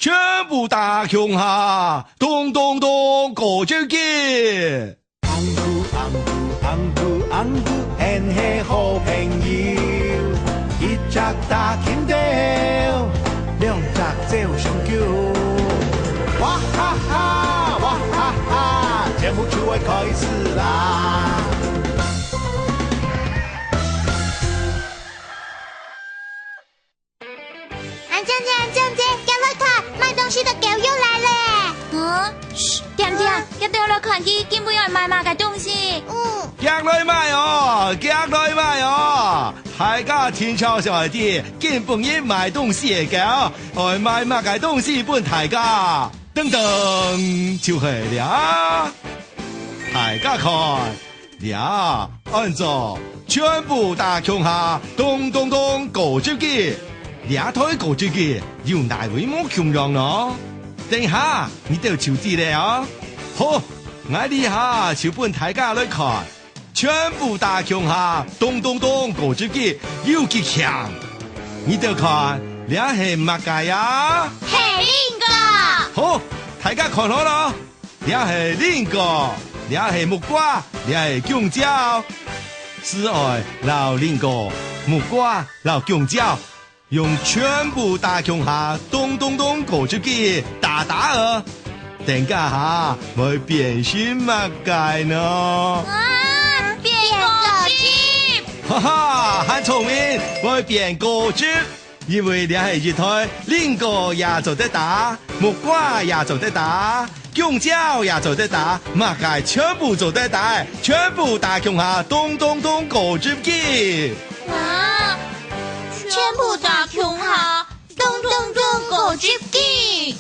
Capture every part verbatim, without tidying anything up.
全部打共下，咚咚咚，果汁機！ 紅牛，紅牛，紅牛，紅牛，𫣆係好朋友。一隻打緊鬥，兩隻走上球。哇哈哈，哇哈哈，節目就愛開始啦！ 啊，靚靚，靚靚，遽來看，賣東西个狗又來咧！嗯，噓，恬恬，遽兜來看佢今晡日愛賣麼个東西。嗯，遽來買哦，遽來買哦！大家定著想愛知今晡日賣東西个狗，愛賣麼个東西分大家？噔噔，就係這！大家看， 這，安到全部打共下，咚咚咚，果汁機！這台果汁機有哪位無共樣呢？等下你兜就知咧哦！好，𠊎這下就分大家來看，全部打共下，咚咚咚，果汁機有幾強！你兜看，這係麼个啊？係蘋果！好，大家看好了！ 這係蘋果，這係木瓜，這係弓蕉。就愛摎蘋果、木瓜摎弓蕉，用全部打共下，咚咚咚，果汁機打打哦！等該下會變成麼个呢？啊，變果汁！哈哈，還聰明，會變果汁！ 因為這係一台蘋果也做得打，木瓜也做得打，弓蕉也做得打，麼个全部做得打，全部打共下，咚咚咚，果汁機！啊，全部打共下，咚咚咚，果汁機！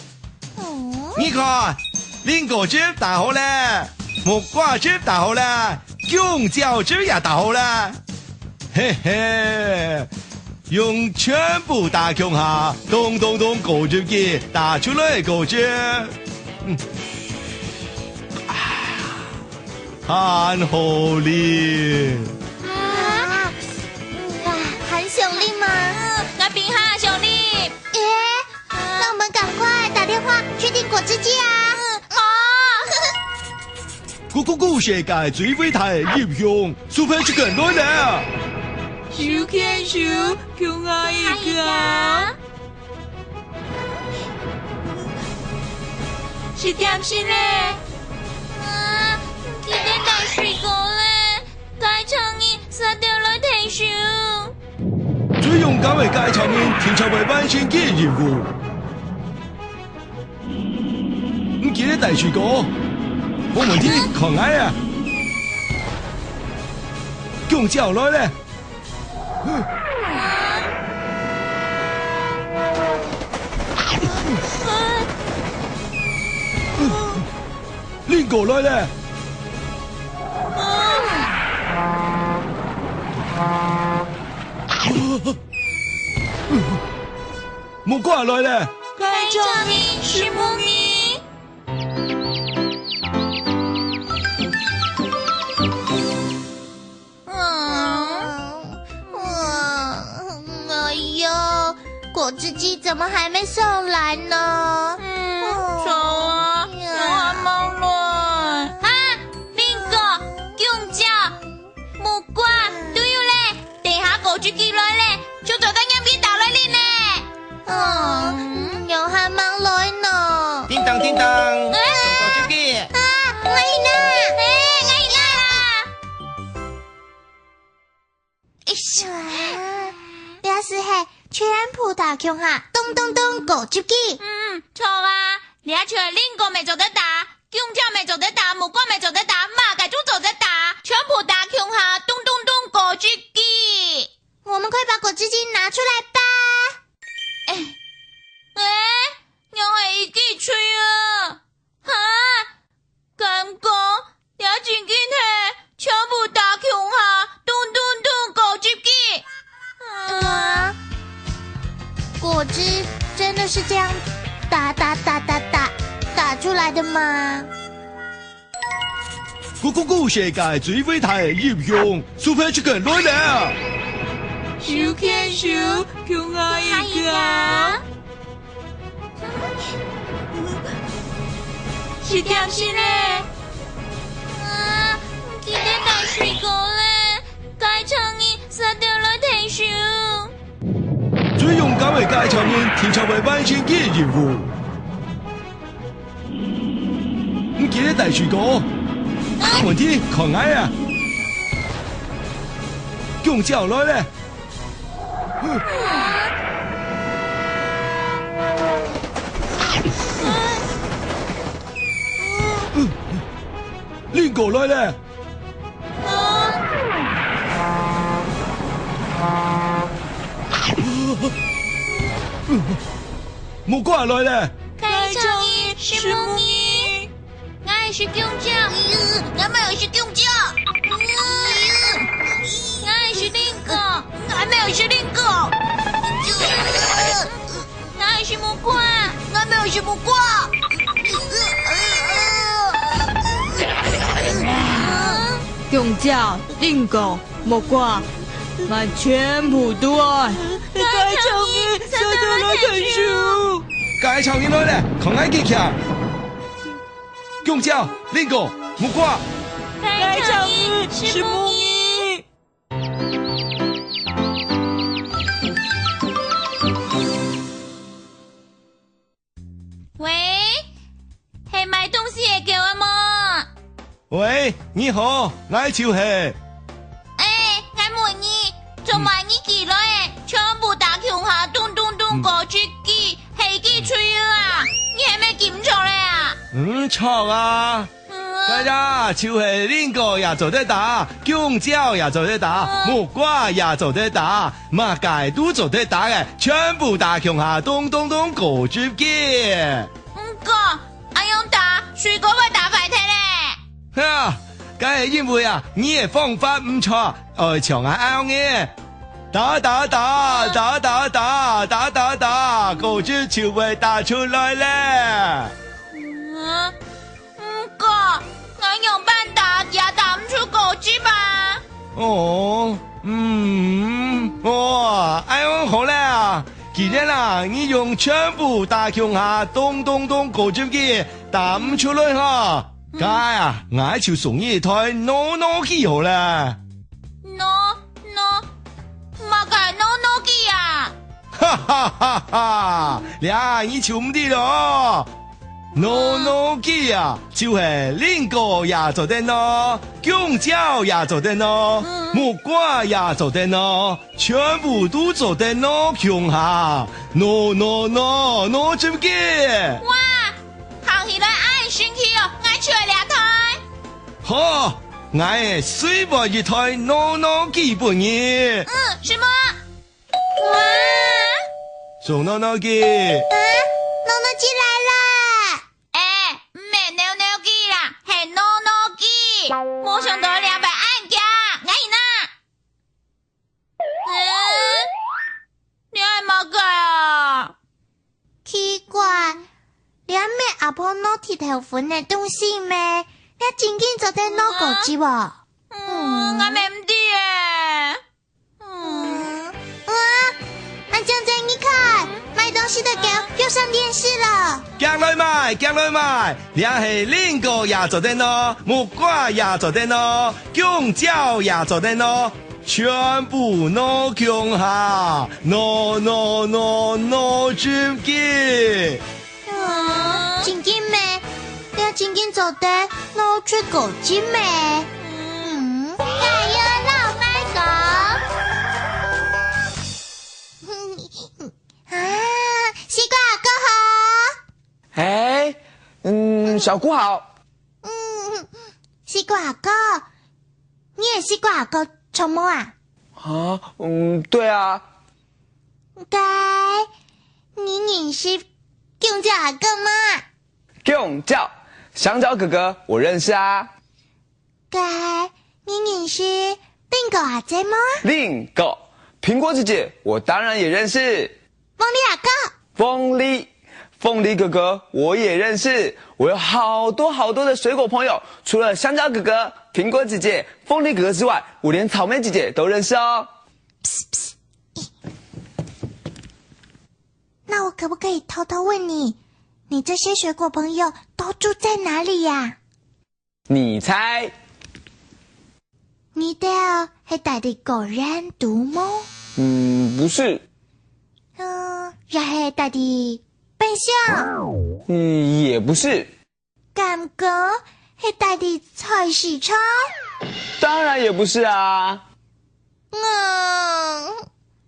你看，蘋果汁打好了，木瓜汁打好了，弓蕉汁也打好了。嘿嘿，用全部打共下，咚咚咚，果汁機打出來个果汁。嗯。啊， 還好哩。啊，哇，還想啉嗎？嗯，𠊎比較想啉。耶，那我們趕快打電話去訂果汁機啊！嗯，好。咕咕咕，世界最偉大个音響，Super Chicken來了！手牽手，共下一家。 十點鐘咧。啊，佢兜大水果咧，該場人煞兜來𢯭手。最勇敢个該場人，定著會完成佢个任務。你記得帶水果，無問題，看𠊎啊！弓蕉來咧！ 蘋果來咧！木瓜來咧！該場人係麼人？ 嗯，嗯，哎喲，果汁機怎麼還沒送來呢？嗯，走啊，哎呀。有還吂來？哈，蘋果、弓蕉、木瓜都有咧，等下果汁機來咧，就做得撿佢打來啉咧。 哦，嗯，有還吂來呢。叮噹，叮噹，哎，果汁機。啊，𠊎贏啦！哎，𠊎贏啦！哎呀，啊，這就係全部打共下，咚咚咚，果汁機。嗯，著啊，這就係蘋果乜做得打，弓蕉乜做得打，木瓜乜做得打，麼个都做得打，全部打共下，咚咚咚，果汁機。我們快把果汁機拿出來吧。 哎，哎，仰會一支喙啊？哈，敢講，這真經係全部打共下，咚咚咚，果汁機？啊，果汁真的是這樣打打打打打打出來的嗎？ 咕咕咕，世界最偉大个音響，Super Chicken來了！手牽手，共下一家。一點心咧。啊，毋記得帶水果咧，該場人煞到來𢯭手。最勇敢个該場人，定著會完成佢个任務。毋記得帶水果，問題看𠊎啊！弓蕉來咧！ 林哥來咧！木瓜來咧！該場人，係木耳！ 𠊎係弓蕉。𠊎乜係弓蕉。𠊎係蘋果。𠊎乜係蘋果。𠊎係木瓜。𠊎乜係木瓜。弓蕉、蘋果、木瓜，𠊎全部都愛。該場人，煞到來𢯭手！該場人來咧，看𠊎幾強！ 弓蕉、蘋果、木瓜。該場人，係木耳。喂，係賣東西个狗仔無？喂，你好，𠊎就係。 欸，𠊎問你，做麼个你寄來个全部打共下，咚咚咚，果汁機、係寄出去啊？你係毋係寄毋著咧啊？毋著啊！該呀，就係蘋果也做得打，弓蕉也做得打，木瓜也做得打，麼个都做得打个，全部打共下，咚咚咚，果汁機。毋過，恁樣打，水果會打壞忒咧。哈， 該係因為啊，你个方法毋著，愛像𠊎恁樣个，打打打，打打打，打打打，果汁就會打出來咧。嗯，毋過，𠊎仰般打也打毋出果汁啊。哦，嗯，哦，恁樣好咧啊！既然啊，你用全部打共下，咚咚咚，果汁機打毋出來哈， 該啊，𠊎就送你一台鬧鬧機好咧。鬧，鬧，麼个鬧鬧機啊？哈哈哈哈！這你就毋知囉。鬧鬧機啊，就係蘋果也做得鬧，弓蕉也做得鬧，木瓜也做得鬧，全部都做得鬧共下，鬧鬧鬧，鬧真緊！哇， 行起來恁神奇哦，𠊎就愛這台。好，𠊎个隨換一台鬧鬧機分你。嗯，什麼？哇！送鬧鬧機。啊，鬧鬧機來了！欸，毋係鬧鬧機啦，係鬧鬧機。無想到這擺恁強，𠊎贏啦！ 嗯，你愛麼个啊？奇怪，這毋係阿婆拿忒頭份个東西咩？這真經做得鬧果汁哦。嗯，𠊎乜毋知欸。嗯，哇，恁靚靚，你看，賣東西个狗又上電視了。行來買，行來買，這係蘋果也做得鬧，木瓜也做得鬧，弓蕉也做得鬧， 全部鬧共下，鬧鬧鬧鬧汁機。啊，真經咩？這真經做得鬧出果汁咩？嗯，加油，老麥公！啊，西瓜哥好。嘿，嗯，小姑好。嗯，西瓜哥，你个西瓜哥 著無啊？啊，嗯，對啊。該，你認識弓蕉阿哥無？弓蕉，香蕉哥哥，我認識啊。該，你認識蘋果阿姊無？蘋果，蘋果姐姐，我當然也認識。 鳳梨阿哥。鳳梨，鳳梨哥哥，我也認識。我有好多好多的水果朋友，除了香蕉哥哥、蘋果姐姐、鳳梨哥哥之外，我連草莓姐姐都認識哦。那我可不可以偷偷問你，你這些水果朋友都住在哪裡呀？你猜？你兜係戴在果園肚無？嗯，不是。嗯，也係戴在冰箱？嗯，也不是。 敢講係戴在菜市場？當然也不是啊。嗯，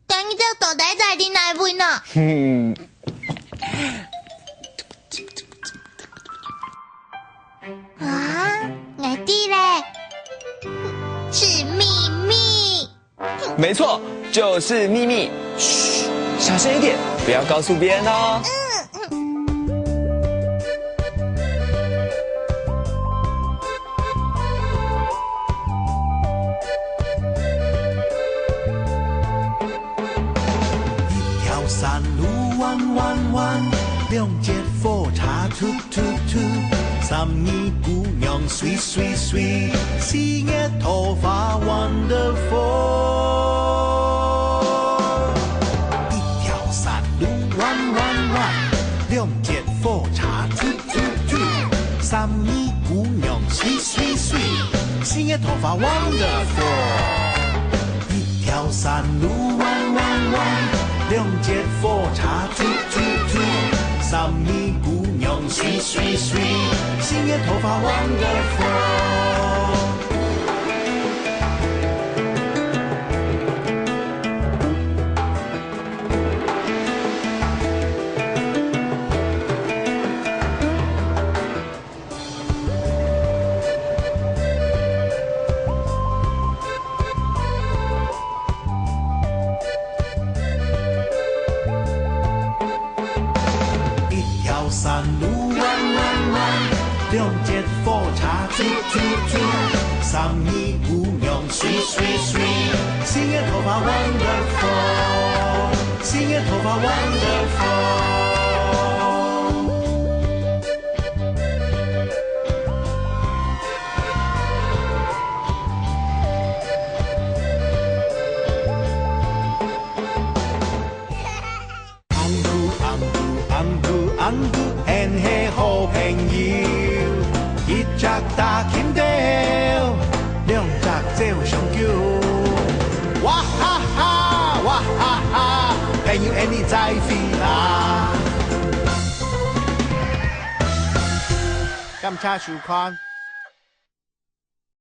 該你兜到底戴在哪位呢？嗯。啊，𠊎知咧，係祕密。 沒錯，就是祕密。噓，小聲一點，不要告訴別人哦。一條山路彎彎彎，兩節火車突突突，三義姑娘水水水，四月桃花wonderful。一條山路彎彎彎，兩節火車突突突，三義姑娘水水水，四月桃花wonderful。一條山路彎彎彎，兩節火車突 突突，三義姑娘水水水，四月桃花wonderful。一條山路彎彎彎，兩節火車突突突，三義姑娘水水水，四月桃花wonderful，四月桃花wonderful。 紅姑，紅姑，紅姑，紅姑，𫣆係好朋友。一隻打琴豆，兩隻走相救。哇哈哈，哇哈哈，朋友，𫣆俚再會啦。感謝收看。